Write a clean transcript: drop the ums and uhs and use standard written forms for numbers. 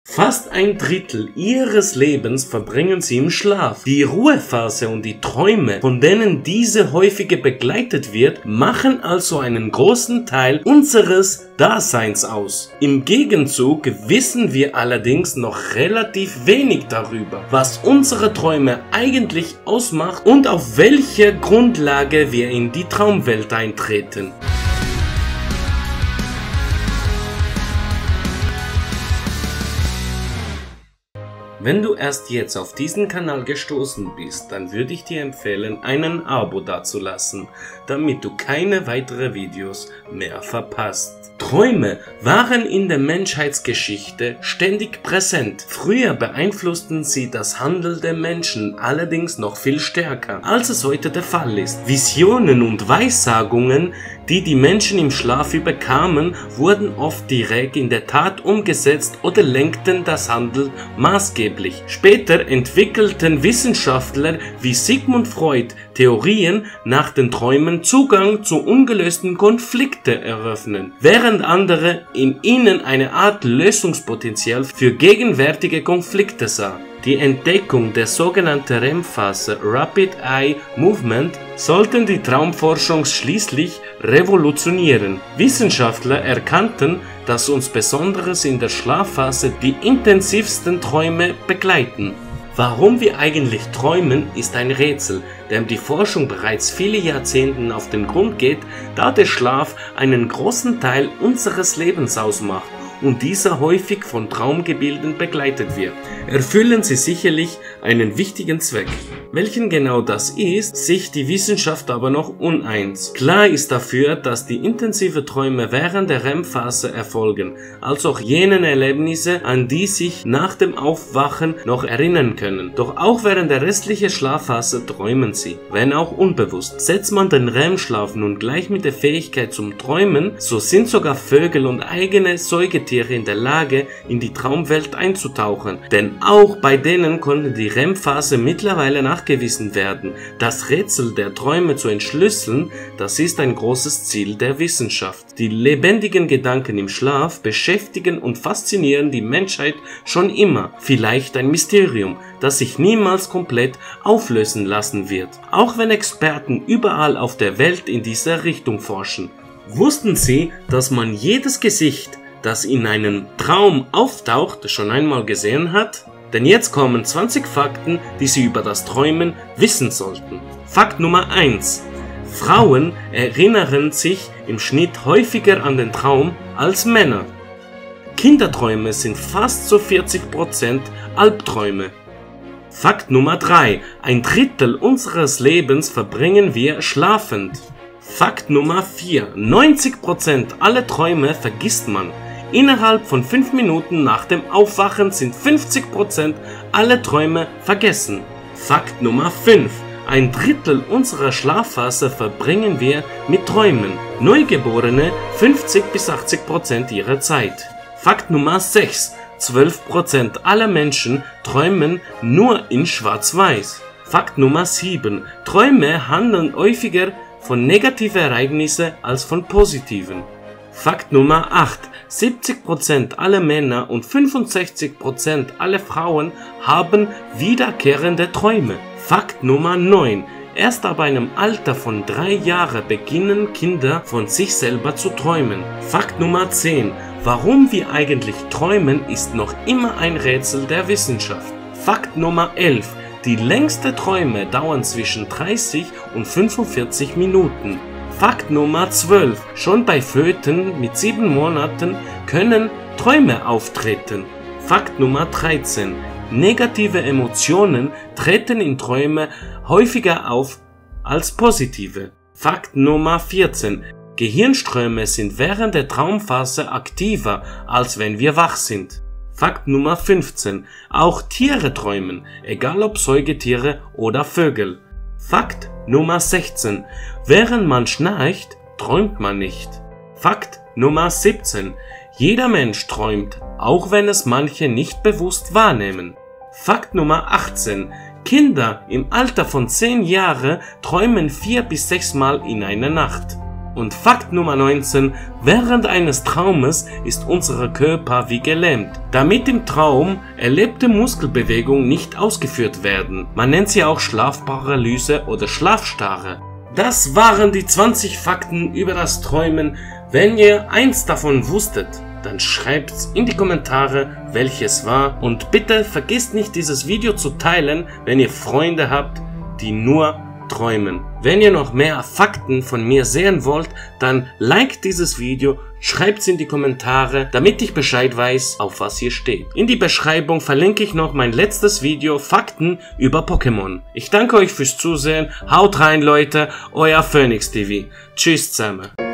Fast ein Drittel ihres Lebens verbringen sie im Schlaf. Die Ruhephase und die Träume, von denen diese häufig begleitet wird, machen also einen großen Teil unseres Daseins aus. Im Gegenzug wissen wir allerdings noch relativ wenig darüber, was unsere Träume eigentlich ausmacht und auf welche Grundlage wir in die Traumwelt eintreten. Wenn du erst jetzt auf diesen Kanal gestoßen bist, dann würde ich dir empfehlen, einen Abo dazulassen, damit du keine weiteren Videos mehr verpasst. Träume waren in der Menschheitsgeschichte ständig präsent. Früher beeinflussten sie das Handeln der Menschen allerdings noch viel stärker, als es heute der Fall ist. Visionen und Weissagungen, die die Menschen im Schlaf überkamen, wurden oft direkt in der Tat umgesetzt oder lenkten das Handeln maßgeblich. Später entwickelten Wissenschaftler wie Sigmund Freud Theorien, nach den Träumen Zugang zu ungelösten Konflikten eröffnen, während andere in ihnen eine Art Lösungspotenzial für gegenwärtige Konflikte sah. Die Entdeckung der sogenannten REM-Phase Rapid Eye Movement sollten die Traumforschung schließlich revolutionieren. Wissenschaftler erkannten, dass uns besonders in der Schlafphase die intensivsten Träume begleiten. Warum wir eigentlich träumen, ist ein Rätsel, dem die Forschung bereits viele Jahrzehnte auf den Grund geht, da der Schlaf einen großen Teil unseres Lebens ausmacht und dieser häufig von Traumgebilden begleitet wird, erfüllen sie sicherlich einen wichtigen Zweck. Welchen genau das ist, sich die Wissenschaft aber noch uneins. Klar ist dafür, dass die intensiven Träume während der REM-Phase erfolgen, als auch jenen Erlebnisse, an die sich nach dem Aufwachen noch erinnern können. Doch auch während der restlichen Schlafphase träumen sie, wenn auch unbewusst. Setzt man den REM-Schlaf nun gleich mit der Fähigkeit zum Träumen, so sind sogar Vögel und eigene Säugetiere in der Lage, in die Traumwelt einzutauchen. Denn auch bei denen konnte die REM-Phase mittlerweile nachgewiesen werden. Das Rätsel der Träume zu entschlüsseln, das ist ein großes Ziel der Wissenschaft. Die lebendigen Gedanken im Schlaf beschäftigen und faszinieren die Menschheit schon immer. Vielleicht ein Mysterium, das sich niemals komplett auflösen lassen wird. Auch wenn Experten überall auf der Welt in dieser Richtung forschen. Wussten Sie, dass man jedes Gesicht, das in einem Traum auftaucht, schon einmal gesehen hat? Denn jetzt kommen 20 Fakten, die Sie über das Träumen wissen sollten. Fakt Nummer 1. Frauen erinnern sich im Schnitt häufiger an den Traum als Männer. Kinderträume sind fast zu 40% Albträume. Fakt Nummer 3. Ein Drittel unseres Lebens verbringen wir schlafend. Fakt Nummer 4. 90% aller Träume vergisst man. Innerhalb von 5 Minuten nach dem Aufwachen sind 50% aller Träume vergessen. Fakt Nummer 5. Ein Drittel unserer Schlafphase verbringen wir mit Träumen. Neugeborene 50-80% ihrer Zeit. Fakt Nummer 6. 12% aller Menschen träumen nur in Schwarz-Weiß. Fakt Nummer 7. Träume handeln häufiger von negativen Ereignissen als von positiven. Fakt Nummer 8. 70% aller Männer und 65% aller Frauen haben wiederkehrende Träume. Fakt Nummer 9. Erst ab einem Alter von 3 Jahren beginnen Kinder von sich selber zu träumen. Fakt Nummer 10. Warum wir eigentlich träumen, ist noch immer ein Rätsel der Wissenschaft. Fakt Nummer 11. Die längsten Träume dauern zwischen 30 und 45 Minuten. Fakt Nummer 12. Schon bei Föten mit 7 Monaten können Träume auftreten. Fakt Nummer 13. Negative Emotionen treten in Träumen häufiger auf als positive. Fakt Nummer 14. Gehirnströme sind während der Traumphase aktiver, als wenn wir wach sind. Fakt Nummer 15. Auch Tiere träumen, egal ob Säugetiere oder Vögel. Fakt Nummer 16. Während man schnarcht, träumt man nicht. Fakt Nummer 17. Jeder Mensch träumt, auch wenn es manche nicht bewusst wahrnehmen. Fakt Nummer 18. Kinder im Alter von 10 Jahren träumen 4 bis 6 Mal in einer Nacht. Und Fakt Nummer 19, während eines Traumes ist unser Körper wie gelähmt, damit im Traum erlebte Muskelbewegungen nicht ausgeführt werden. Man nennt sie auch Schlafparalyse oder Schlafstarre. Das waren die 20 Fakten über das Träumen. Wenn ihr eins davon wusstet, dann schreibt's in die Kommentare, welches war. Und bitte vergesst nicht, dieses Video zu teilen, wenn ihr Freunde habt, die nur träumen. Wenn ihr noch mehr Fakten von mir sehen wollt, dann liked dieses Video, schreibt's in die Kommentare, damit ich Bescheid weiß, auf was hier steht. In die Beschreibung verlinke ich noch mein letztes Video, Fakten über Pokémon. Ich danke euch fürs Zusehen, haut rein Leute, euer Phoenix TV. Tschüss zusammen.